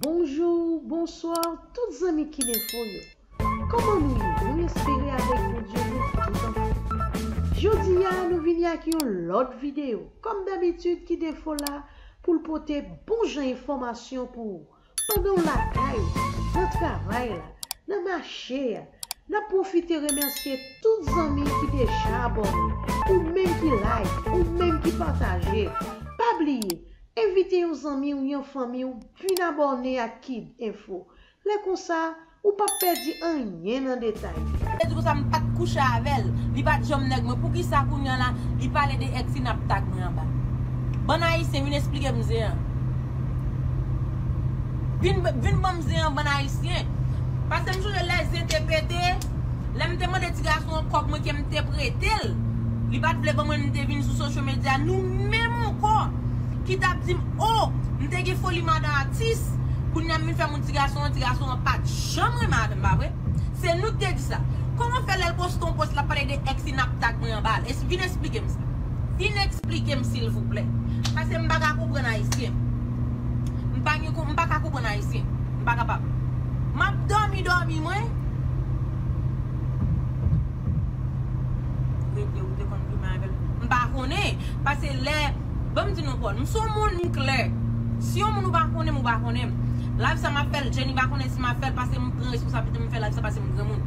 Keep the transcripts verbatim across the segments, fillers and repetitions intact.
Bonjou, bonswa, tout zanmi Kid Info yo. Kòman nou ye? Nou espere avèk Bondye nou tout anfòm. Jodi a, nou vini ak yon lòt videyo. Kòm dabitid, Kid Info la pou l pote bon jan enfòmasyon pou ou. Pandan w lakay ou, nan travay la, nan mache a, n ap pwofite remèsye tout zanmi ki deja abòne, ou menm ki like, ou menm ki pataje. Pa bliye, envite yon zanmi w, yon fanmi w, vin abòne ak Kid Info. Lè konsa, ou p ap pèdi anyen nan detay. Li di konsa, m pa t kouche avè l. Li pa t janm nèg mwen. Poukisa kounye a la, li pale de èks li, n ap tag mwen anba? Bann Ayisyen, vin esplike m zen an. Vin, vin ban m zen an, bann Ayisyen. Paske m sonje lè zen te pete, lè m te mande ti gason an kòb mwen ke m te prete l, li pa t vle ban mwen, m te vin sou social media, nou menm ankò, ki t ap di m, o, m te gen foli madan atis, kounye a m vin fè moun ti gason an, ti gason an pa t janm renmen avè m, pa vre? Se nou ki te di sa. Kòman fè lè l poste yon pòs, l ap pale de èks li, n ap tag mwen anba l? Es-, vin esplike m sa. Vin esplike m, silvouplè. Paske m pa ka konprann Ayisyen. M pa gen kon-, m pa ka konprann Ayisyen. M pa kapab. M ap dòmi, dòmi mwen. Rete, ou te konn plimen avè l. M pa konnen. Paske lè, ban m di nou, Paul, m se yon moun, m klè. Si yon moun ou pa konnen m, ou pa konnen m. Live sa m ap fè l, Jenny pa konnen si m ap fè l, paske m pran responsablite m fè live sa, paske m granmoun.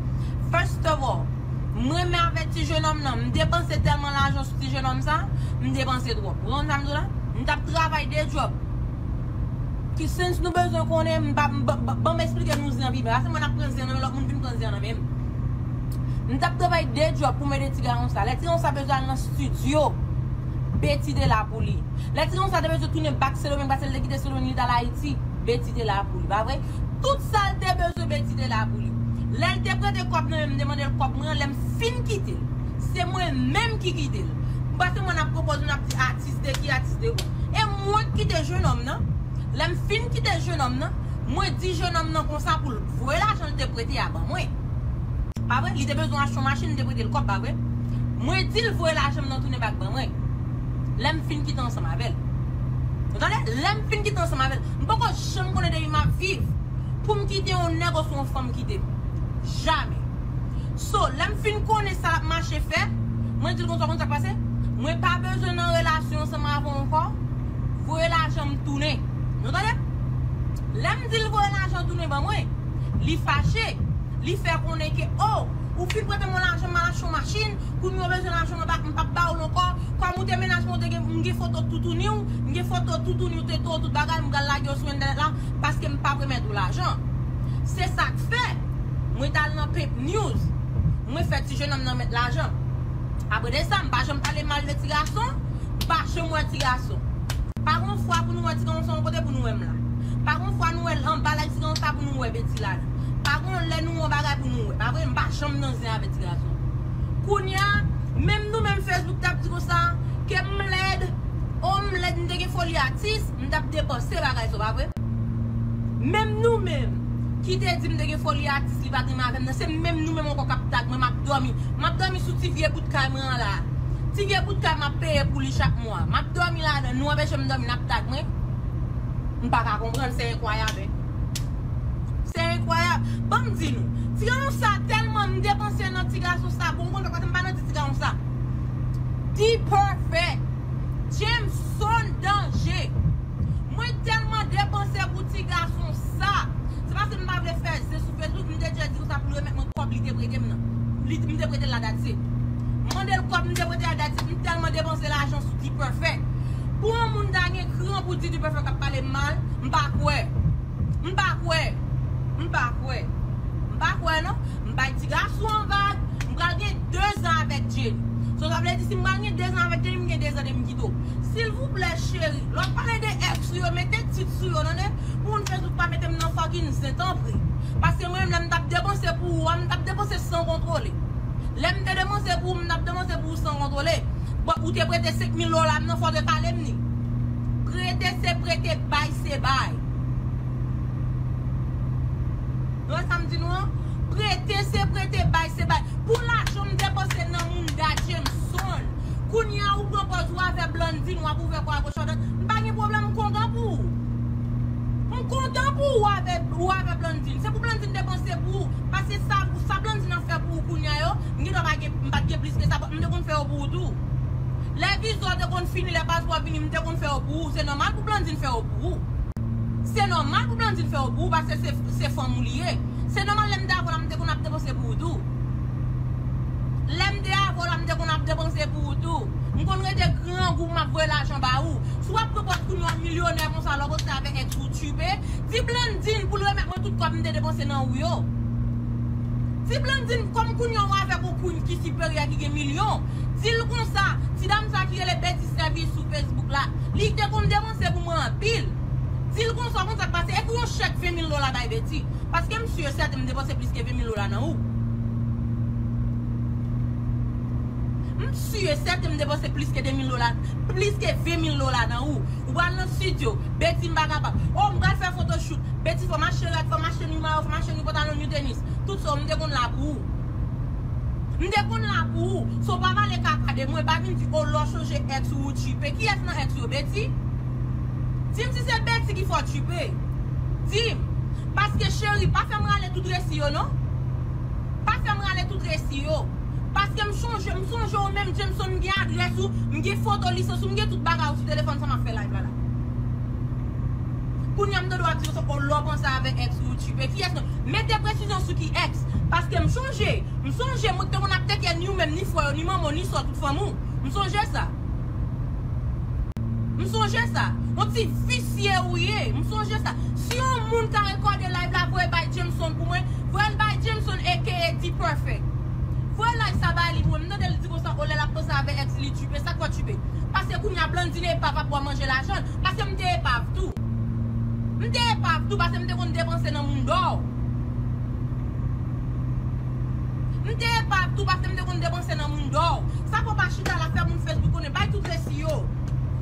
First of all, mwen renmen avèk ti jenòm nan, m depanse tèlman lajan sou ti jenòm sa, m depanse twòp. Ou konn sa m di w la? M t ap travay de djòb. Ki sens nou bezwen konnen, m pa, m, ban, ban, ban m esplike nou zen an pi byen. Paske mwen ap pran zen an nan men lòt moun vin pran zen an nan men m. M t ap travay de djòb pou m ede ti gason sa. Lè ti gason sa bezwen al nan estidyo, Betty te la pou li. Lè ti gason sa te bezwen tounen back Sendomeng, paske l te kite Sendomeng, li t al Ayiti, Betty te la pou li, pa vre? Tout sa l te bezwen, Betty te la pou li. Lè l te prete kòb nan men m, m te mande l kòb mwen an, lè m fin kite l, se mwen menm ki kite l. Paske mwen ap pwopoze, n ap di atis de ki, atis de ou. E mwen k kite jenòm nan. Lè m fin kite jenòm nan, mwen di jenòm nan konsa pou l voye lajan l te prete a ban mwen. Pa vre? Li te bezwen achte yon machin, m te prete l kòb, pa vre? Mwen di l voye lajan m nan tounen back ban mwen. Lè m fin kite ansanm avè l. Ou tande? Lè m fin kite ansanm avè l. M poko janm konnen depi m ap viv pou m kite yon nèg oswa yon fanm kite m. Jamè. So, lè m fin konnen sa l ap mache fè, mwen di l konsa, konn sa k pase? Mwen pa bezwen nan relasyon ansanm avè w ankò. Voye lajan m tounen. Nou tande? Lè m di l voye lajan tounen ban mwen, li fache. Li fè konnen ke, o, ou fin prete m yon lajan, m al achte yon machin, kounye a w bezwen lajan m pa, m p ap ba w l ankò. Kòm ou te mennaj mwen, ou te gen, m gen foto toutouni w, m gen foto toutouni w te tou, tout bagay, m pral lage yo sou entènèt la, paske m p ap remèt ou lajan. Se sa k fè, mwen t al nan Pimp News, mwen fè ti jenòm nan met lajan. Apre de sa, m pa janm pale mal de ti gason, m pa janm wè ti gason. Pa gon fwa pou nou wè ti gason yon kote pou nou wè m la. Pa gon fwa nou wè l anba live ti gason sa pou nou wè Betty ladan. Pa gon lè nou wè yon bagay pou nou wè. Pa vre, m pa janm nan zen avèk ti gason. Kounye a, menm nou menm Facebook t ap di konsa, ke m lèd, o m lèd, m te gen foli atis, m t ap depanse bagay sa, pa vre? Menm nou menm, ki te di m te gen foli atis, li pa t renmen avè m nan, se menm nou menm ankò k ap tag mwen, m ap dòmi. M ap dòmi sou ti vye bout kay mwen an la. Ti vye bout kay m ap peye pou li chak mwa. M ap dòmi ladan, nou anpeche m dòmi, n ap tag mwen. M pa ka konprann, se enkwayab, en. Se enkwayab. Ban m di nou, ti gason sa tèlman m depanse nan ti gason sa, bon, konn sa, m pa nan ti, ti gason sa. D-Perfect, Jameson Danger. Mwen tèlman depanse pou ti gason sa. Se paske m pa vle fè zen sou Facebook, m te djè di konsa pou l remèt mwen kòb li te prete m nan. Li, m te prete l la, that's it. M mande l kòb m te prete a, that's it. M tèlman depanse lajan sou D-Perfect. Pou yon moun ta gen kran pou di D-Perfect ap pale m mal, m pa kwè. M pa kwè. M pa kwè. M pa kwè non. M bay ti gason an vag. M pral gen de zan avèk Jenny. So, sa vle di, si m pral gen de zan avèk Jenny, m gen de zan depi m kite w. Silvouplè, cheri, lè w ap pale de èks ou yo, mete tit sou yo, tande? Pou moun Facebook pa mete m nan fucking zen, tanpri. Paske mwen menm, lè m t ap depanse pou ou a, m t ap depanse san kontwole. Lè m te depanse pou ou, m t ap depanse pou ou san kontwole. Bon, ou te prete senk mil dola m nan, fò w te pale m ni. Prete se prete, bay se bay. Nou wè sa m di nou an? Prete se prete, bay se bay. Pou lajan m depanse nan moun Da Jameson. Kounye a ou pran pòz ou avè Blondine, w ap ouvè kò a goch a dwat. M pa gen pwoblèm, m kontan pou ou. M Kontan pou ou avè, ou avè Blandine. Se pou Blandine depanse pou ou. Paske sa, sa Blandine ap fè pou ou kounya yo, m gen dwa pa gen, m pa t gen plis ke sa, m te konn fè yo pou ou tou. Lè viza w te konn fini, lè paspò vini, m te konn fè yo pou ou. Se nòmal pou Blandine fè yo pou ou. Se nòmal pou Blandine fè yo pou ou, paske se, se fanm ou li ye. Se nòmal lè m te avè w la, m te konn ap depanse pou ou tou. Lè m te avè w la, m te konn ap depanse pou ou tou. M konn rete grangou, m ap voye lajan ba ou. Si w ap pran pòz kounye yon milyonè konsa, lè w poste avè ex ou tchipe, di Blandine pou l remèt mwen tout kòb m te depanse nan ou yo. Di Blandine, kòm kounye a w avèk yon queen ki siperyè ki gen milyon, di l konsa, ti dam sa ki rele Betty Service sou Facebook la, li te konn depanse pou mwen anpil. Di l konsa, konsa k pase, ekri yon chèk ven mil dola bay Betty. Paske m si e sèten m depanse plis ke ven mil dola nan ou. M si e sèten m depanse plis ke de mil dola, plis ke ven mil dola nan ou. Ou pral nan estidyo, Betty m pa kapab. Oh, m pral fè photoshoot. Betty, fò m achte rad, fò m achte ni mayo, fò m achte ni pantalon, ni tenis. Tout sa, m te konn la pou ou. M te konn la pou ou. So, pa pale kaka de mwen, pa vin di, oh, lè w sonje ex ou, ou tchipe. Kiyès nan ex yo, Betty? Di m si se Betty ki fè w tchipe. Di m. Paske, cheri, pa fè m rale tout resi yo, non. Pa fè m rale tout resi yo. Paske m chonje, m sonje w menm, Jameson, m gen adrès ou, m gen foto lisans ou, m gen tout bagay ou sou telefòn sa m ap fè live la la. Kounye a m tande w ap di konsa, oh, lè w panse avè ex ou, ou tchipe. Kiyès non? Mete presizyon sou ki ex. Paske m chonje, m sonje mwen te konn ap teke ni ou menm, ni frè yo, ni manman w, ni sè w, tout fanmi w. M sonje sa. M sonje sa. Yon ti visye ou ye. M sonje sa. Si yon moun ka rekòde live la, voye bay Jameson pou mwen. Voye l bay Jameson, A K A D Perfect. Voye live sa bay li pou mwen. M tande l di konsa, oh, lè l ap panse avè ex li tchipe. Sa k fè w tchipe? Paske kounye a Blandine epav ap bò manje lajan l. Paske m te epav tou. M te epav tou, paske m te konn depanse nan moun dò. M te epav tou, paske m te konn depanse nan moun dò. Sa fè w pa chita la fè moun Facebook konnen, bay tout resi yo.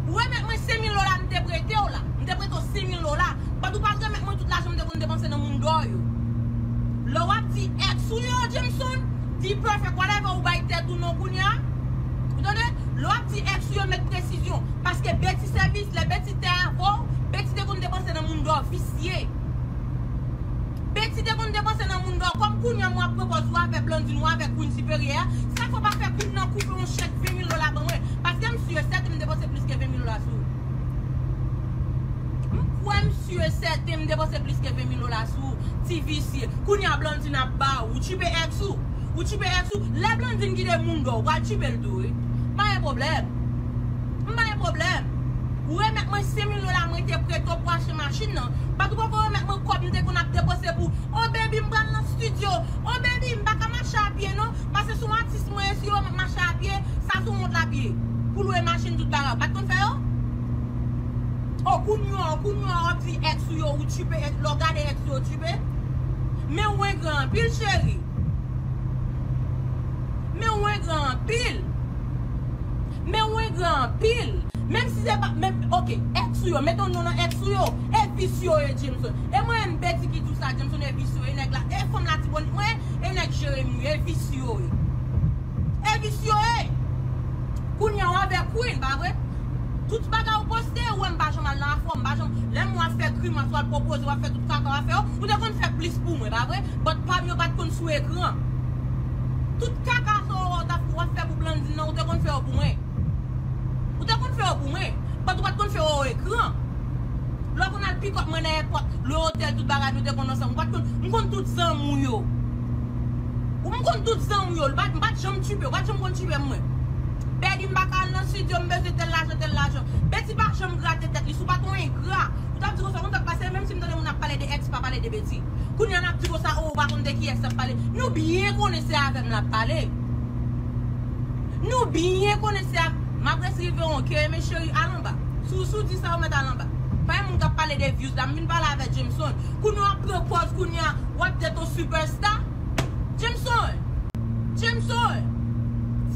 Ou remèt mwen senk mil dola m te prete w la. M te prete w senk mil dola. But ou pa t remèt mwen tout lajan m te konn depanse nan moun dò yo. Lè w ap di ex ou yo, Jameson, di Perfect, whatever, ou bay tèt ou non kounye a. Ou tande? Lè w ap di ex ou yo, met presizyon. Paske Betty Service, lè Betty te avè w, Betty te konn depanse nan moun dò, visye. Betty te konn depanse nan moun dò. Kòm kounye a m ap pran pòz ou avè Blandine, ou avè Queen siperyè a, sa fè w pa fè Queen nan koupe yon chèk ven mil dola ban mwen? Paske m si e sèten m depanse plis ke ven mil dola sou ou. M kwè m si e sèten m depanse plis ke ven mil dola sou ou, ti visye. Kounye a Blandine ap ba ou, ou tchipe ex ou. Ou tchipe ex ou. Lè Blandine kite moun dò, ou pral tchipe l tou, wi. M pa gen pwoblèm. M pa gen pwoblèm. Ou remèt mwen senk mil dola mwen te prete w pou achte machin nan. But ou poko remèt mwen kòb m te konn ap depanse pou, oh baby, m pral nan estidyo. Oh baby, m pa ka mache a pye non. Paske se yon atis mwen ye, si yo m ap mache a pye, sa se yon wont l ap ye. Pou lwe machin, tout bagay. Ou pa t konn fè yo? Oh, kounye a, kounye a, w ap di ex ou yo, ou tchipe, ex, lè w gade ex ou yo, ou tchipe. Men ou engra anpil, cheri. Men ou engra anpil. Men ou engra anpil. Menm si se pa, men, ok, ex ou yo, mete yon non nan ex ou yo. E vis yo ye, Jameson. E mwen menm Betty ki di w sa, Jameson, e vis yo ye, nèg la, e fanm Latibonit mwen, e nèg Jeremi, e vis yo ye. E vis yo ye. Kounye a w avè Queen, pa vre? Tout bagay ou poste, ou wè m pa janm al nan afè w, m pa janm, lè m wè w ap fè grimas, w ap pwopoze, w ap fè tout kaka w ap fè yo, ou te konn fè plis pou mwen, pa vre? But pa m yo pa t konn sou ekran. Tout kaka sa w wè w t ap, w ap fè pou Blandine nan, ou te konn fè yo pou mwen. Ou te konn fè yo pou mwen, but ou pa t konn fè yo ekran. Lè w konn al pick up mwen nan èpòt, le otèl, tout bagay nou te konn ansanm. Ou pa t konn, m konn tout zanmi w yo. Ou m konn tout zanmi w yo. Li pa t, m pa t janm tchipe, ou pa t janm konn tchipe m mwen. Betty, m pa ka al nan estidyo, m bezwen tèl lajan, tèl lajan. Betty pa janm grate tèt li, si w pa t yon engra. Ou t ap di konsa, ou konn sa k pase, menm si m tande moun ap pale de ex, pa pale de Betty. Kounye a n ap di konsa, oh, ou pa konn de kiyès n ap pale. Nou byen konnen se avè m l ap pale. Nou byen konnen se avè m. M ap resi rive yon ke, men cheri, al anba. Si w, si w di sa, ou mèt al anba. Pa gen moun k ap pale de views la. M vin pale avè Jameson. Kounye a w ap pran pòz, kounye a w ap dèt yon superstar. Jameson! Jameson!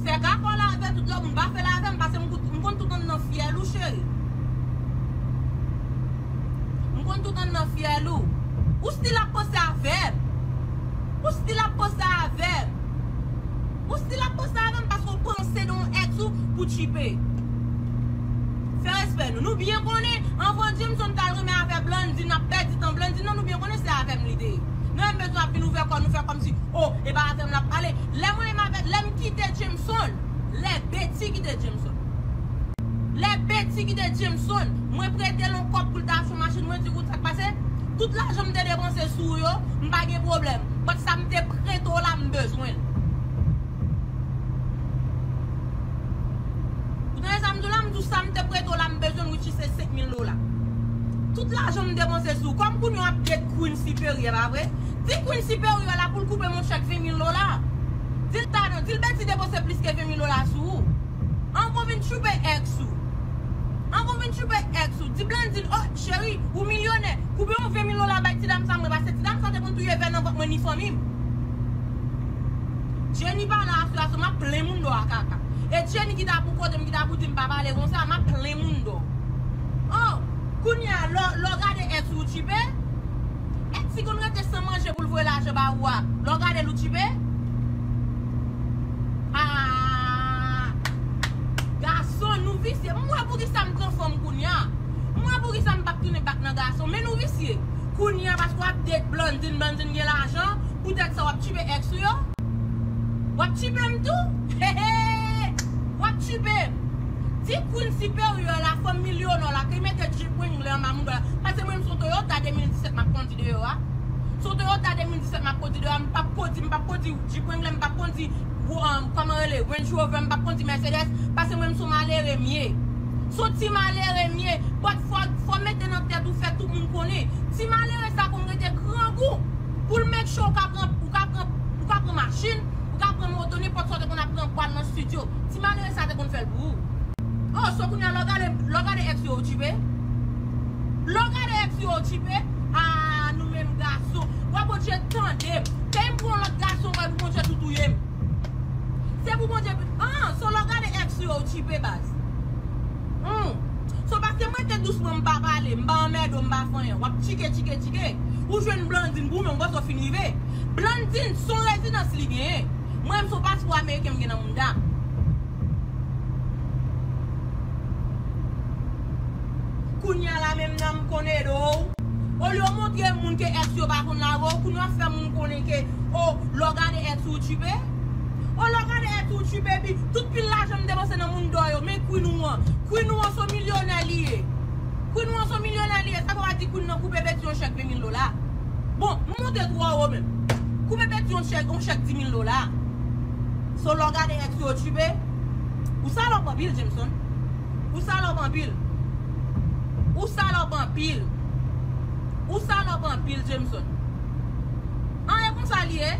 Fè kaka w la avè tout lòt moun. Pa fè l avè m, paske m kout-, m konn tout anndan fyèl ou, cheri. M konn tout anndan fyèl ou. Ou still ap panse avè m. Ou still ap panse avè m. Ou still ap panse avè m paske w panse de yon ex ou pou tchipe. Fè respè nou. Nou byen konnen, anvan Jameson t al renmen avè Blandine, n ap pèdi tan. Nou menm bezwen ap vin ouvè kò nou, fè kòmsi, o, e pa avè m l ap pale. Lè mwen menm avè, lè m kite Jameson, lè Betty kite Jameson. Lè Betty kite Jameson, mwen prete l yon kòb pou l ta achte yon machin, mwen di, "Kout sa k pase? Tout lajan m te depanse sou ou yo, m pa gen pwoblèm. But sa m te prete w la, m bezwen l." Ou tande sa m di w la? M di w sa m te prete w la, m bezwen l, which is se senk mil dola. Tout lajan m depanse sou ou. Kòm kounye a w ap date Quincy Perry, e pa vre? Di Quincy Perry la pou l koupe m yon chèk ven mil dola. Di l ta non, di l Betty depanse plis ke ven mil dola sou ou. Anvan w vin tchoupe ex ou. Anvan w vin tchoupe ex ou. Di Blandine, "O, cheri, ou milyonè. Koupe yon ven mil dola bay ti dam sa mwen, paske ti dam sa te konn touye vè nan vant mwen ni fanmi m." Jenny pa la aswè a, so m ap plen moun dò a kaka. E Jenny ki ta pou kote m, ki ta pou di m pa pale konsa, m ap plen moun dò. O, kounye a, lè w, lè w gade ex ou, w tchipe? Ex ki konn rete san manje pou l voye lajan ba ou a, lè w gade l, ou tchipe? Ah! Gason, nou visye. M wè poukisa m pran fanm kounye a. M wè poukisa m p ap tounen back nan gason. Men nou visye. Kounye a, paske w ap date Blandine, Blandine gen lajan, poutèt sa w ap tchipe ex ou yo? W ap tchipe m tou? Hehe! W ap tchipe m. Di Queen Superior la, fanm milyonè la, ki mete Jeep Wrangler anba mouda la. Paske mwen, m se yon Toyota de mil disèt m ap kondi deyò a. Se yon Toyota de mil disèt m ap kondi deyò a. M p ap kondi, m p ap kondi Jeep Wrangler, m p ap kondi, um, kòman rele, Range Rover, m p ap kondi Mercedes. Paske mwen, m se yon malere m ye. Se yon ti malere m ye. But fò, fò mete nan tèt ou, fè tout moun konnen. Ti malere sa konn rete grangou. Pou l make sure ou ka pran, ou ka pran, ou ka pran machin, ou ka pran moto, nenpòt sa w te konn ap pran pou al nan studio. Ti malere sa te konn fè l pou ou. Oh, so kounye a, lè w gade, lè w gade ex yo, ou tchipe? Lè w gade ex yo, ou tchipe? Ah, nou menm gason. Wè, Bondye tande m. Ke m pran lòt gason, wè, pou Bondye tou touye m. Se pou Bondye. Ah, so lè w gade ex yo, ou tchipe, baz. Hmm. So, paske m rete dousman, m pa pale, m pa anmède w, m pa fè anyen. W ap tchike, tchike, tchike. Ou jwenn Blandine pou mwen, ou panse w fin rive. Blandine, se yon rezidans li genyen. Mwen, m se yon paspò ameriken m gen nan mouda m. Kounye a la menm nan m konn ede w. Olye w montre moun ke ex yo pa konn lave w, kounye a w ap fè moun konnen ke, o, lè w gade ex ou, ou tchipe. O, lè w gade ex ou, ou tchipe, epi tout pil lajan m depanse nan moun dò yo, men Queen ou an. Queen ou an se yon milyonè li ye. Queen ou an se yon milyonè li ye, sa fè w pa di Queen nan koupe Betty yon chèk ven mil dola. Bon, m monte twò wo menm. Koupe Betty yon chèk, yon chèk di mil dola. So, lè w gade ex yo, ou tchipe. Ou salòp anpil, Jameson. Ou salòp anpil. Ou salòp anpil. Ou salòp anpil, Jameson. An, e konsa li ye.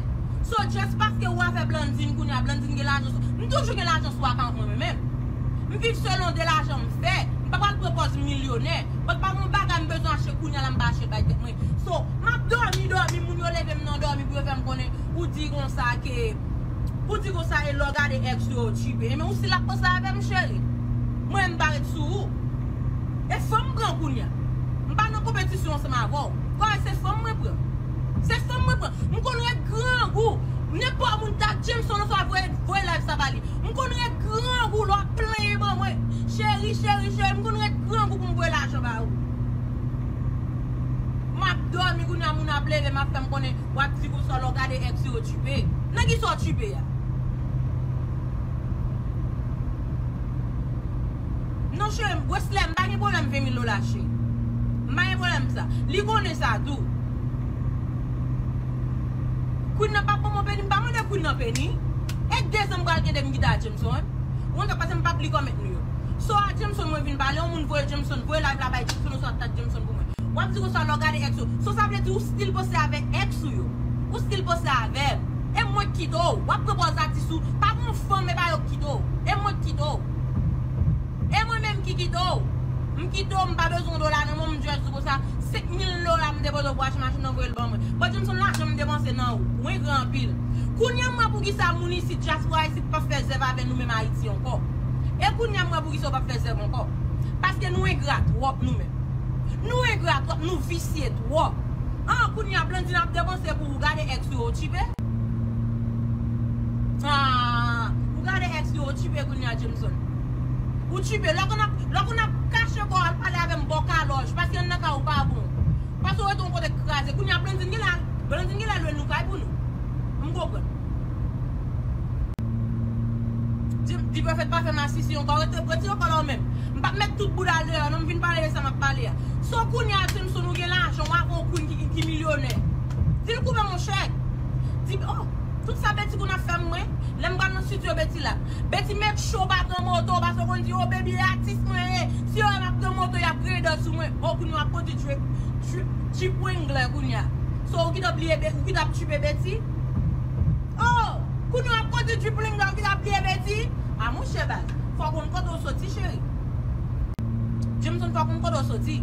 So, just paske ou avè Blandine kounye a, Blandine gen lajan sou, m toujou gen lajan sou akant mwen, mwen menm. M viv selon de lajan m fè. M pa pral pran pòz milyonè. But pa gen yon bagay m bezwen achte kounye a la, m pa achte bay tèt mwen. So, m ap dòmi, dòmi, moun yo leve m nan dòmi pou yo fè m konnen, ou di konsa ke, ou di konsa e lè w gade ex yo, ou tchipe. Men ou si l ap panse avè m, cheri. Mwen, m pa ret sou ou. E fanm m pran kounye a. M pa nan konpetisyon ansanm avè w. Kòrèk, se fanm mwen pran. Se fanm mwen pran. M konn ret grangou. Nenpòt moun ta Jameson oswa voye, voye live sa ba li. M konn ret grangou lè w ap plenyen ban mwen. Cheri, cheri, cheri, m konn ret grangou pou m voye lajan ba ou. M ap dòmi kounye a, moun ap leve, m ap fè m konnen, w ap di konsa lè w gade ex yo, ou tchipe. Nan kisa w tchipe a? Non, cheri, Wesley, m pa gen pwoblèm ven mil dola, cheri. M pa gen pwoblèm sa. Li konnen sa tou. Queen nan p ap ban mwen peni, m pa mande Queen nan peni. E de zan m pral gen de m kite a Jameson. Ou konn sa k pase, m p ap li kòmèt nou yo. So a Jameson mwen vin pale, yon moun voye Jameson, voye live la bay Jameson, oswa tag Jameson pou mwen. W ap di konsa lè w gade ex ou. So sa vle di ou still panse avè ex ou yo. Ou still panse avè m. E mwen k kite w. W ap pran pòz atis ou. Pa gen yon fanm, e pa yo k kite w. E mwen k kite w. E mwen menm ki kite w. M kite w, m pa bezwen yon dola nan men w, m just di konsa, senk mil dola m depoze w pou achte machin nan, voye l ban mwen. But Jameson, lajan m depanse nan ou. Ou engra anpil. Kounye a m wè poukisa moun isit, dyaspora isit, p ap fè zèv avè nou menm Ayiti ankò. E kounye a m wè poukisa yo p ap fè zèv ankò. Paske nou engra twòp nou menm. Nou engra twòp, nou visye twòp. An, kounye a Blandine ap depanse pou ou, gade ex ou, ou tchipe? Ah, ou gade ex ou, ou tchipe kounye a Jameson. Ou tchipe, lè w konn ap, lè w konn ap kache kò w al pale avè m bò kalòj, paske anndan kay ou pa bon. Paske w rete yon kote k kraze. Kounye a Blandine gen la, Blandine genlè lwe nou kay pou nou. M konprann. Di, di pwofèt pa fè masisi ankò, rete, retire kò la w menm. M p ap met tout bouda l deyò non, m vin pale de sa m ap pale a. So kounye a Jameson ou gen lajan, w avè yon queen ki, ki, ki milyonè. Di l koupe monchè. Di, oh, tout sa Betty konn ap fè mwen, lè m pral nan studio Betty la. Betty make sure w pa pran moto, paske w konn di, oh, baby, e atis mwen ye. Si yo wè m ap pran moto, y ap griyen dan sou mwen. Oh, kounye a w ap kondui Jeep, Jeep, Jeep Wrangler kounye a. So, ou ki t ap bliye Be-, ou ki t ap tchipe Betty? Oh, kounye a w ap kondui Jeep Wrangler, ou ki t ap bliye Betty? A monchè baz, fò w konn kote w soti, cheri. Jameson fò konn kote w soti.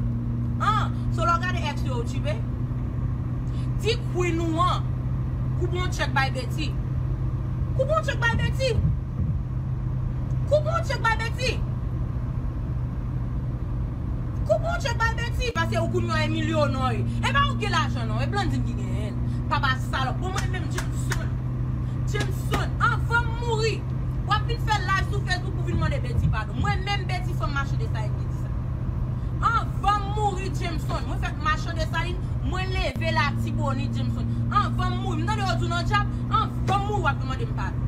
An, so lè w gade ex yo, ou tchipe? Di queen ou an, koupe yon tchèk bay Betty. Koupe yon tchèk bay Betty. Koupe yon tchèk bay Betty. Koupe yon tchèk bay Betty. Paske ou kounye a e milyonè. E pa ou gen lajan non, e Blandine ki genyen l. Papa salòp. Bon, mwen menm Jameson. Jameson, anvan m mouri, w ap vin fè live sou Facebook pou vin mande Betty padon. Mwen menm Betty fanm machann de salin ki di sa. Anvan m mouri Jameson, mwen fèk machann de salin, mwen leve Latibonit Jameson. Anvan m mouri, m tande yo di w nan djab, anvan m mouri w ap vin mande m padon.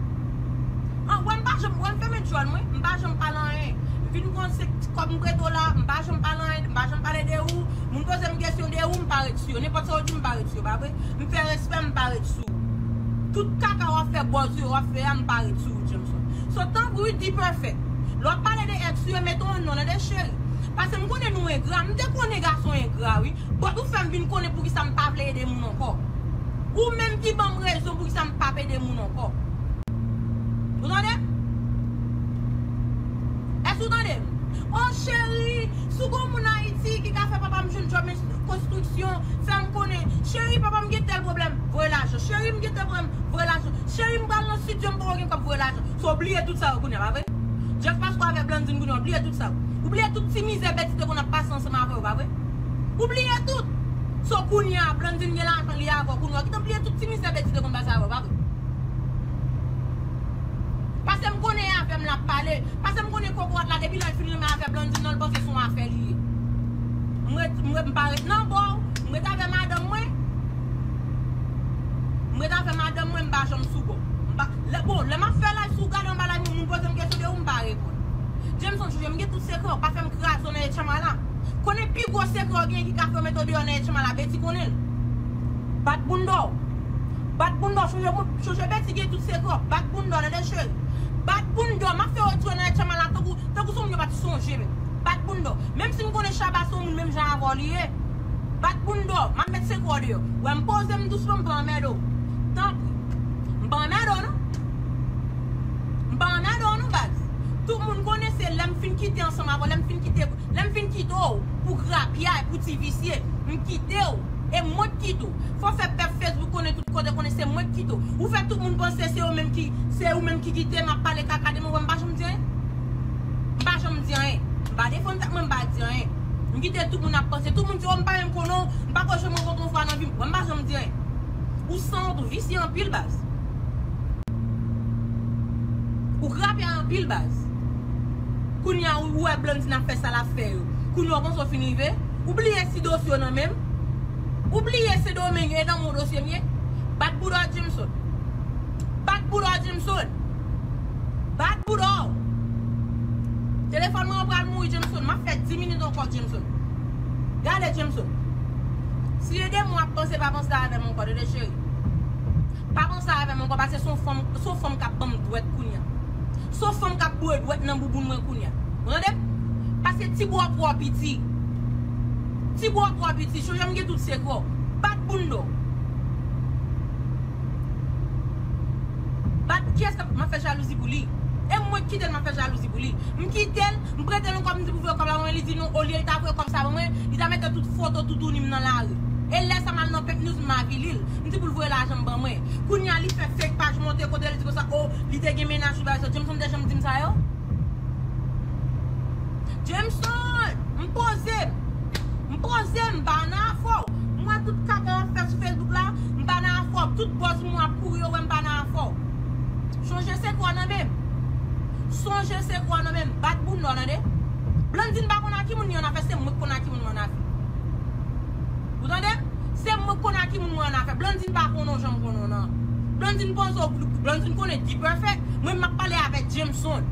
An, wè m pa janm, wè m fèmen djòl mwen, m pa janm pale anyen. Vin konn se ti kòb m prete w la, m pa janm pale anyen, m pa janm pale de ou. Moun poze m kesyon de ou, m pa ret sou yo. Nenpòt sa yo di m, m pa ret sou yo, pa vre? M fè respè, m pa ret sou ou. Tout kaka w ap fè, bòz yo w ap fè a, m pa ret sou ou, Jameson. So, tanpri, D-Perfect. Lè w ap pale de ex ou yo, mete yon non nan de cheri. Paske m konnen nou engra, m te konnen gason engra, wi. But ou fè m vin konnen poukisa m pa vle ede moun ankò. Ou menm ki ban m rezon poukisa m p ap ede moun ankò. Ou tande? Èske ou tande m? Oh cheri, si w gon moun Ayiti ki ka fè papa m jwenn djòb konstriksyon, fè m konnen. Cheri, papa m gen tèl pwoblèm, voye lajan. Cheri, m gen tèl pwoblèm, voye lajan. Cheri, m pral nan estidyo, m poko gen kòb, voye lajan. So, w bliye tout sa yo kounye a, pa vre? Just paske w avè Blandine kounye a, w bliye tout sa yo. Ou bliye tout ti mizè Betty te konn ap pase ansanm avè w, pa vre? Ou bliye tout. So, kounye a, Blandine gen lajan, li avè w kounye a. Ou gentan bliye tout ti mizè Betty te konn pase avè w, pa vre? Paske m konnen e avè m l ap pale. Paske m konnen kokorat la, depi lè l fin renmen avè Blandine nan, l panse se yon afè li ye. M ret, m ret, m pa ret nan bò w, m ret avè madanm mwen. M ret avè madanm mwen, m pa janm sou bò. M pa, lè, bon, lè m ap fè live, si w gade anba live mwen, moun poze m kesyon de ou, m pa reponn. Jameson, chonje m gen tout sekrè w, pa fè m kraze w nan etchanm la. Konnen pi gwo sekrè w gen ki ka fè yo mete w deyò nan etchanm la, Betty konnen l. Bat bounda w. Bat bounda w, chonje, chonje Betty gen tout sekrè w. Bat bounda w, tande cheri. Bat bounda w, m ap fè yo retire w nan etchanm la, tankou, tankou se yon moun yo pa t sonje menm. Bat bounda w. Menm si m konnen Shabba se yon moun menm jan avè w li ye. Bat bounda w, m ap met sekrè w deyò. Wè m poze m dousman, m pa anmède w. Tanpri. M pa anmède w non. M pa anmède w non, baz. Tout moun konnen se lè m fin kite ansanm avè w, lè m fin kite, lè m fin kite w pou grapyay, pou ti visye, m kite w. E mwen k kite w. Fò w fè pèp Facebook konnen tout kote, konnen se mwen k kite w. Ou fè tout moun panse se ou menm ki, se ou menm ki kite m ap pale kaka de mwen, wè m pa janm di anyen. M pa janm di anyen. M pa defann tèt mwen, m pa di anyen. M kite tout moun ap panse. Tout moun di, oh, m pa menm konnen w, m pako janm rankontre w yon fwa nan vi m. Wè m pa janm di anyen. Ou sanwont, ou visye anpil, baz. Ou grapyay anpil, baz. Kounye a, ou wè Blandine ap fè sa l ap fè yo. Kounye a, w panse w fin rive? Ou bliye si dosye w nan men m? Ou bliye Sendomeng e nan men w dosye m ye? Bat bounda w, Jameson. Bat bounda w, Jameson. Bat bounda w. Telefòn mwen an pral mouri, Jameson. M ap fè dis minit ankò, Jameson. Gade, Jameson. Si e de mwa w ap panse, pa panse avè m ankò, tande cheri. Pa panse avè m ankò, paske se yon fanm, se yon fanm k ap ban m dwèt kounye a. Se yon fanm k ap boure dwèt nan bouboun mwen kounye a. Ou tande m? Paske ti bra w twò piti. Ti bra w twò piti. Chonje m gen tout sekrè w. Bat bounda w. Bat, kiyès k ap, m ap fè jalouzi pou li? E mwen k kite l, m ap fè jalouzi pou li? M kite l, m prete l yon kòb, m di pou voye kòb la ban mwen, li di non, olye l ta voye kòb sa ban mwen, li ta mete tout foto toutouni m nan lari. E lè sa m al nan Pimp News, m avili l. M di pou l voye lajan m ban mwen. Kounye a, li fè fake paj monte kote l di konsa, oh, li te gen mennaj, li bagay sa. Jameson te janm di m sa yo? Jameson, m poze m. M poze m, m pa nan afè w. M wè tout kaka w ap fè sou Facebook la, m pa nan afè w. Tout buzz moun ap kouri yo wè m pa nan afè w. Chonje sekrè w nan men m. Sonje sekrè w nan men m. Bat bounda w, tande? Blandine pa konn ak ki moun li annafè, se mwen k konn ak ki moun m annafè. Ou tande? Se mwen k konn ak Ki moun mwen annafè? Blandine pa konnen w jan m konnen w nan. Blandine panse w, Blandine konnen D-Perfect. Mwen m ap pale avèk Jameson.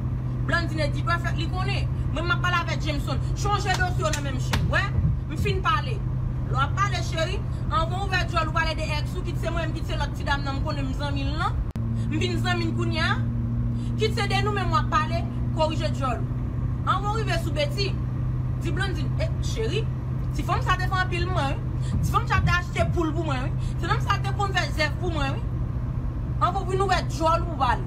Blandine e D-Perfect li konnen. Mwen m ap pale avèk Jameson. Chonje dosye w nan menm chen. Wè, m fin pale. Lè w ap pale, cheri, anvan w ouvè djòl ou pale de ex ou, kit se mwen menm, kit se lòt ti dam nan, m konnen m zanmi l lan. M vin zanmi l kounye a. Kit se de nou menm w ap pale, korije djòl ou. Anvan w rive sou Betty, di Blandine, e, cheri, ti fanm sa te fè anpil pou mwen, wi. Ti fanm sa te achte poul pou mwen, wi. Ti fanm sa te konn fè zèv pou mwen, wi. Anvan w vin ouvè djòl ou pou pale.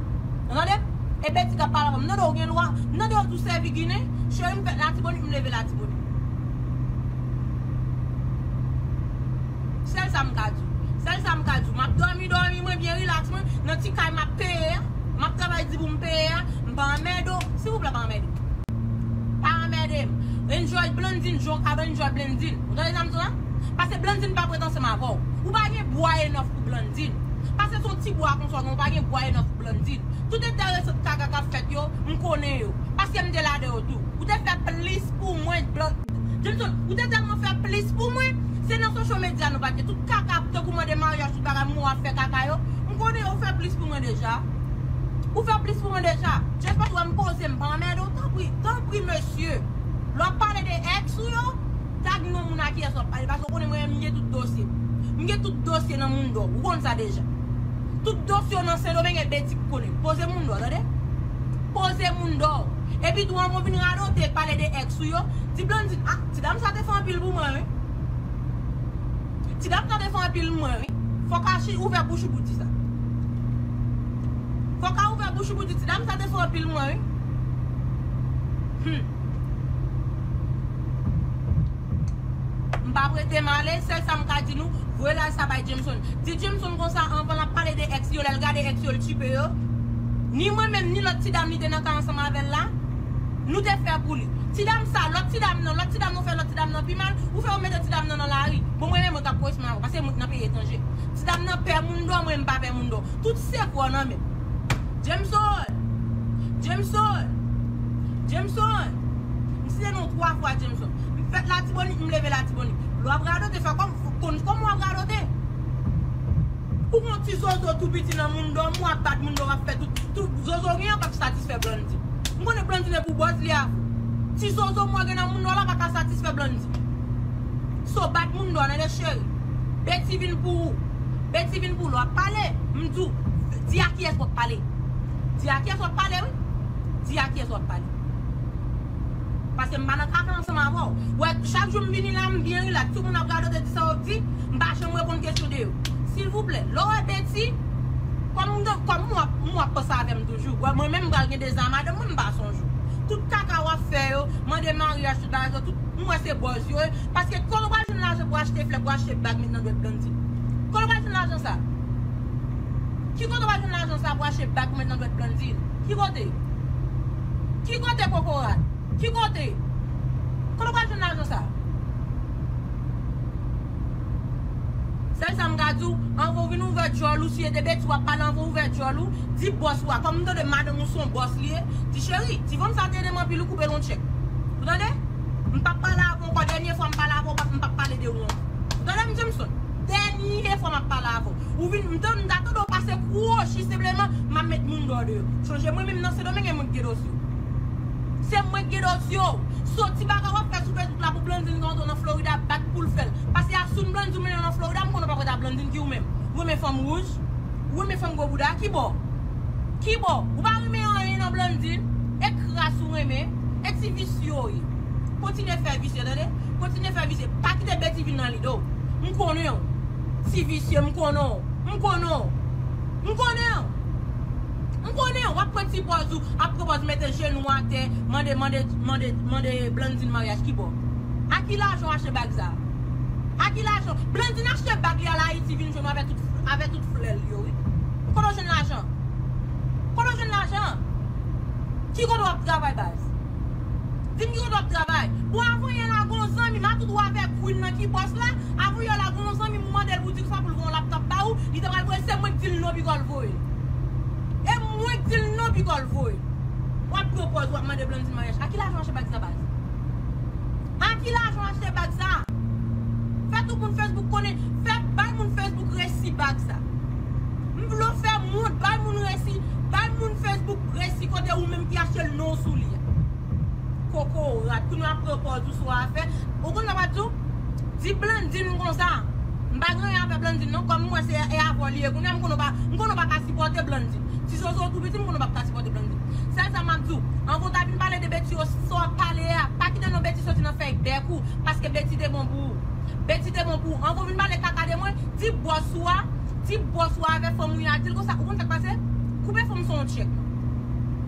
Ou tande? E Betty k ap pale avè m. M tande w gen lwa. M tande w tou sèvi ginen. Cheri, m fèt Latibonit, m leve Latibonit. Sèl sa m ka di w. Sèl sa m ka di w. M ap dòmi, dòmi mwen byen rilaks mwen. Nan ti kay m ap peye a. M ap travay di pou m peye a. M pa anmède w. Silvouplè, pa anmède m. Pa anmède m. Enjoy Blandine, jan w ka enjoy Blandine. Ou tande sa m di w la? Paske Blandine pa prèt ansanm avè w. Ou pa gen bwa enòf pou Blandine. Paske se yon ti bwa konsa w gen, ou pa gen bwa enòf pou Blandine. Tout enteresan kaka k ap fèt yo, m konnen yo. Paske m te la de yo tou. Ou te fè plis pou mwen, Blan-, Jameson, ou te tèlman fè plis pou mwen. Se nan social media nou pa t ye. Tout kaka, tankou mande maryaj, tout bagay, moun ap fè kaka yo. M konnen ou fè plis pou mwen deja. Ou fè plis pou mwen deja. Just paske w wè m poze, m pa anmède w, tanpri, tanpri, mesye. Lè w ap pale de ex ou yo, tag non moun a kiyès w ap pale, paske w konnen mwen menm m gen tout dosye. M gen tout dosye nan Mundo, ou konn sa deja. Tout dosye w nan Sendomeng e Betty k konnen. Poze Mundo, tande? Poze Mundo. Epi tou, anvan w vin radote, pale de ex ou yo, di Blandine, ah, ti dam sa te fè anpil pou mwen, wi. Ti dam sa te fè anpil pou mwen, wi. Fò w ka chi-, ouvè bouch ou pou di sa. Fò w ka ouvè bouch ou pou di, ti dam sa te fè anpil pou mwen, wi. Hmm. M pa prete m ale, sèl sa m ka di nou, voye laj sa bay Jameson. Di Jameson konsa, anvan l ap pale de ex yo, lè l gade ex yo, l tchipe yo. Ni mwen menm, ni lòt ti dam li te nan kay ansanm avè l la, nou te fè pou li. Ti dam sa, lòt ti dam nan, lòt ti dam nan fè lòt ti dam nan pi mal, ou fè yo mete ti dam nan nan lari. Bon, mwen menm, mwen k ap koresponn avè w, paske mwen nan peyi etranje. Ti dam nan pè Mundo, mwen m pa pè Mundo. Tout se vòlè nan men. Jameson! Jameson! Jameson! M site non twa fwa Jameson. M fèt Latibonit, m leve Latibonit. Lè w ap radote, fè kòm, konn kòman w ap radote. Ou gon ti zozo tou piti nan Mundo, m w ap bat Mundo, w ap fè tout, tout zozo gen an p ap satisfè Blandy. M konnen Blandy ne pou bòz li avè w. Ti zozo m wè gen nan Mundo la pa ka satisfè Blandy. So bat Mundo, tande cheri. Betty vin pou ou. Betty vin pou ou. Lè w ap pale, m di w, di a kiyès w ap pale. Di a kiyès w ap pale, wi. Di a kiyès w ap pale. Paske m pa nan kaka ansanm avè w. Wè, chak jou m vini la, m byen rilaks. Tout moun ap radote, di sa yo di, m pa janm reponn kesyon de yo. Silvouplè, lè w wè Betty, kòm m, kòm m w ap, m w ap panse avè m toujou. Wè, mwen menm m pral gen deza madanm mwen, m pa sonje w. Tout kaka w ap fè yo, mande maryaj, tout bagay sa, tout, m wè se bòz yo ye. Paske kote w pral jwenn lajan pou achte flè, pou achte bag, met nan dwèt Blandy? Kote w pral jwenn lajan sa? Ki kote w pral jwenn lajan sa pou achte bag, pou met nan dwèt Blandy? Ki kote? Ki kote, kokorat? Ki kote? Kote w pral jwenn lajan sa? Sèl sa m ka di w, anvan w vin ouvè djòl ou, si e de Betty w ap pale, anvan w ouvè djòl ou, di bòs ou a, kòm m tande madanm ou se yon bòs li ye, di cheri, ti fanm sa te ede m anpil, ou koupe l yon tchèk. Ou tande? M p ap pale avè w ankò, dènye fwa m pale avè w, m p ap, m p ap pale de ou ankò. Ou tande m, Jameson? Dènye fwa m ap pale avè w. Ou vin, m ta, m ta tande w pase kwochi senpleman, m ap met Mundo deyò. Chonje mwen menm nan Sendomeng e mwen k gen dosye w. Se mwen k gen dosye w. So ti bagay w ap fè sou Facebook la pou Blandine ka antre nan Florida, bat pou l fè l. Paske a soun Blandy ou mennen nan Florida, m konnen w pa prèt a Blandine ki ou menm. Ou renmen fanm wouj? Ou renmen fanm gwo bouda? Ki bò? Ki bò? Ou pa renmen anyen nan Blandine? E kras ou renmen? E ti visye w ye. Kontinye fè visye, tande? Kontinye fè visye. Pa kite Betty vin nan lide w. M konnen w. Ti visye, m konnen w. M konnen w. M konnen w. M konnen w. W ap pran ti pòz ou, ap pran pòz mete jenou atè, mande, mande, mande, mande Blandine maryaj ki bò? A ki lajan w achte bag sa? A ki lajan? Blandine achte bag li al Ayiti vin jwenn w avè tout, avè tout flè l yo, wi. Kote w jwenn lajan? Kote w jwenn lajan? Ki kote w ap travay, baz? Di m ki kote w ap travay. Bon, avan yè la, gon zanmi m, a tout ou avè Queen nan ki bòs la, avan yè la, gon zanmi m ou mande l pou di sa pou l voye yon laptop ba ou, li te pral voye, se mwen k di l non, piko l voye. E mwen k di l non, piko l voye. W ap pran pòz, w ap mande Blandine maryaj. A ki lajan w achte bag sa, baz? A ki lajan w achte bag sa? Fè tout moun Facebook konnen. Fè bay moun Facebook pòz ou sou afè. Ou konn sa m ap di w? Di Blandine konsa. M pa gen anyen avè Blandine non, kòm m wè se e avè w li ye. Kounye a m konnen w pa, m konnen w pa ka sipòte Blandine. Ti zozo w tou piti, m konnen w p ap ka sipòte Blandine. Sèl sa m ap di w, anvan w ta vin pale de Betty yo, sa w ap pale a, pa kite non Betty soti nan fèy bèk ou, paske Betty te bon pou ou. Betty te bon pou ou. Anvan w vin pale kaka de mwen, di bòs ou a, di bòs ou a avè fanm ou a, di l konsa, ou konn sa k pase? Koupe fanm sou yon tchèk.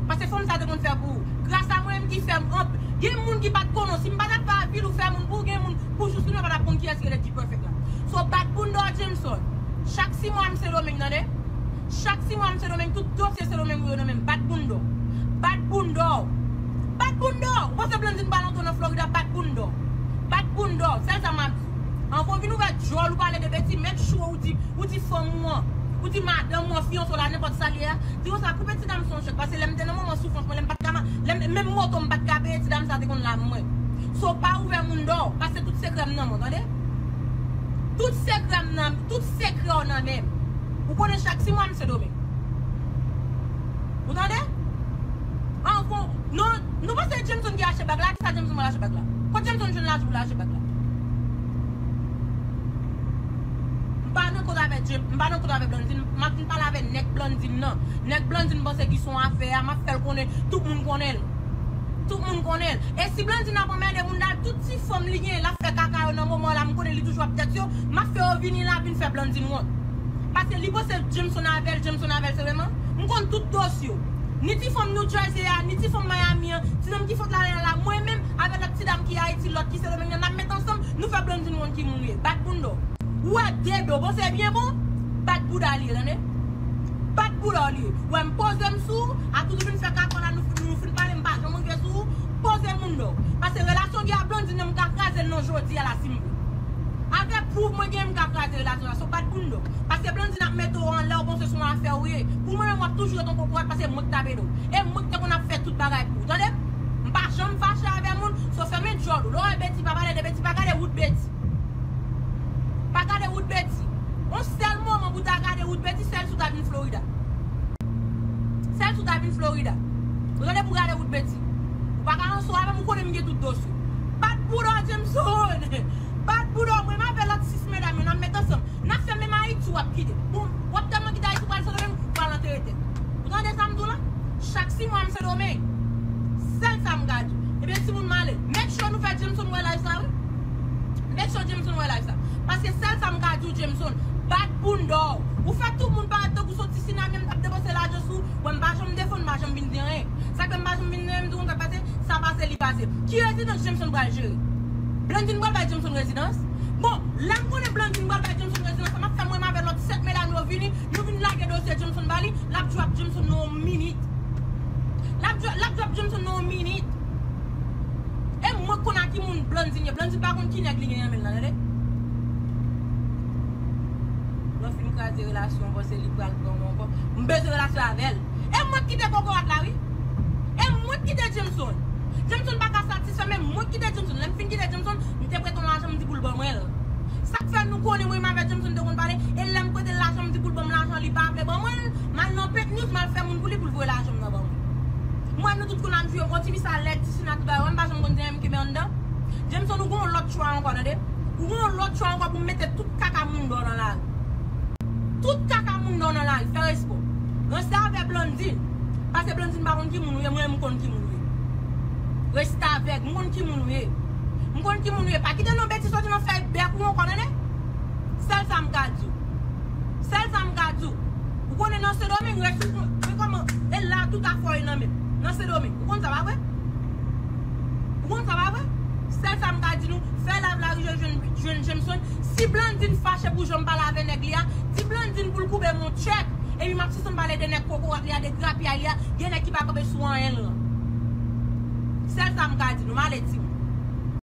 Paske fanm sa te konn fè pou ou. Gras a mwen menm ki fè m anp. Gen moun ki pa t konnen w. Si m pa t ap fè avil ou fè moun pou ou, gen moun pou jous kounye a pa t ap konn kiyès ki rele G-Perfect la. So, bat bounda w Jameson. Chak sis mwa m Sendomeng, tande? Chak sis mwa m Sendomeng, tout dosye Sendomeng ou yo nan men m. Bat bounda w. Bat bounda w. Bat bounda w. Ou panse Blandine pral antre nan Florida, bat bounda w. Bat bounda w. Sèl sa m ap di. Anvan w vin ouvè djòl ou pale de Betty, make sure ou di, ou di fanm ou an, ou di madanm ou an, fiyanse w la, nenpòt sa l ye a, di konsa, koupe ti dam sa yon tchèk, paske lè m te nan moman soufrans mwen, lè m pa t ka ma-, lè m, menm moto m pa t ka peye, ti dam sa te konn la mwen. So, pa ouvè moun dò, paske tout sekrè m nan men w, tande? Tout sekrè m nan, tout sekrè w nan men m. Ou konnen chak sis mwa m Sendomeng. Ou tande? Anvan, nou, nou panse Jameson ki achte bag la? Kisa Jameson pral achte bag la? Kot Jameson jwenn lajan pou l achte bag la? M pa nan kont avè Jam-, m pa nan kont avè Blandine. M ap vin pale avè nèg Blandine nan. Nèg Blandine panse ki se yon afè a, m ap fè l konnen, tout moun konnen l. Tout moun konnen l. E si Blandine ap anmède moun la, tout ti fanm li genyen, l ap fè kaka yo nan moman la, m konnen li toujou ap tèt yo, m ap fè yo vini la, vin fè Blandine wont. Paske li panse Jameson avè l, Jameson avè l, se vrèman. M konn tout dosye w. Ni ti fanm New Jersey a, ni ti fanm Miami an, ti nonm ki sot la, la, la, mwen menm, avè lòt ti dam ki Ayiti, lòt ki Sendomeng nan, n ap met ansanm, nou fè Blandine wont ki moun li ye. Bat bounda w. Ou wè de do, bon, se byen bon, bat bouda li ye, tande? Bat bouda w li ye. Ou wè m poze m sou ou, a tout ou vin fè kaka la, nou, nou fin pale, m pa janm rive sou ou, poze moun dò. Paske relasyon gen a Blandine nan, m ka kraze l nan jodi a la si m vle. Avèk pwouv mwen gen, m ka kraze relasyon la, so bat bounda w. Paske Blandine ap mete w anlè, ou panse se yon afè ou ye. Pou mwen menm, w ap toujou ret yon kokorat, paske mwen k t ap ede w. E mwen k te konn ap fè tout bagay pou ou, tande? M pa janm fache avè moun, so fèmen djòl ou. Lè w wè Betty, pa pale de Betty, pa gade wout Betty. Pa gade wout Betty. On sèl moman pou ta gade wout Betty, sèl si w ta vin Florida. Sèl si w ta vin Florida. Rele pou gade wout Betty. Ou pa ka anso avè m, ou konnen m gen tout dosye. Bat bouda w Jameson. Bat bouda w, mwen m avè lòt sis medam yo, n ap met ansanm. N ap fè menm Ayiti w ap kite. Bon, w ap tèlman kite Ayiti, w pral Sendomeng, w pral antere tèt. Ou tande sa m di w la? Chak sis mwa m Sendomeng. Sèl sa m ka di w. Ebyen, timoun m ale. Make sure nou fè Jameson wè live sa, wi. Make sure Jameson wè live sa. Paske sèl sa m ka di w, Jameson, bat bounda w. Ou fè tout moun parèt tankou se yon ti sinamyè m t ap depanse lajan sou ou. Wè, m pa janm defann, m pa janm vin di anyen. Sa k fè m pa janm vin di anyen, m di w konn sa k pase, sa pase, li pase. Ki rezidans Jameson pral jere? Blandine pral bay Jameson rezidans? Bon, lè m konnen Blandine pral bay Jameson rezidans, sa m ap fè mwen menm avè lòt sèt medam yo vini, nou vin lage dosye Jameson ba li, l ap drop Jameson nan yon minit. L ap dro-, l ap drop Jameson nan yon minit. E mwen k konn a ki moun Blandine ye. Blandine pa konn ki nèg li gen nan men l lan, tande? Lè w fin kraze relasyon, w panse li pral pran w ankò. M bezwen relasyon avè l. E mwen k kite kokorat la, wi. E mwen k kite Jameson. Jameson pa ka satisfè, men mwen k kite Jameson. Lè m fin kite Jameson, m te prete yon lajan, m di pou l ban mwen l. Sa k fè nou konnen mwen menm avè Jameson te konn pale, e lè m prete l lajan, m di pou l ban m lajan, li pa vle ban mwen l, m al nan Pink News, m al fè moun pou li, pou l voye lajan m nan ban mwen. Mwen, nou tout konn ap jwe, yon ti fi sa lèd, ti sina, tout bagay, wè m pa janm konn di anyen, m kenbe anndan. Jameson, ou gen yon lòt chwa ankò, tande? Ou gen yon lòt chwa ankò pou m mete tout kaka moun dò nan lari. Tout kaka moun dò nan lari, fè respè w. Reste avè Blandine. Paske Blandine pa konn ki moun ou ye, mwen menm m konn ki moun ou ye. Reste avèk, m konn ki moun ou ye. M konn ki moun ou ye. Pa kite non Betty soti nan fèy bèk ou ankò, tande? Sèl sa m ka di w. Sèl sa m ka di w. Ou konnen nan Sendomeng, resi, men kòman, e la tout afè w ye nan men m. Nan Sendomeng. Ou konn sa, pa vre? Ou konn sa, pa vre? Sèl sa m ka di nou, fè live la rive jwenn, jwenn Jameson. Si Blandine fache pou jan m pale avè nèg li a, di Blandine pou l koupe m yon tchèk. Epi m ap sispann pale de nèg kokorat li a, de grapyay li a, gen nèg ki pa kanpe sou anyen l lan. Sèl sa m ka di nou, m ale di.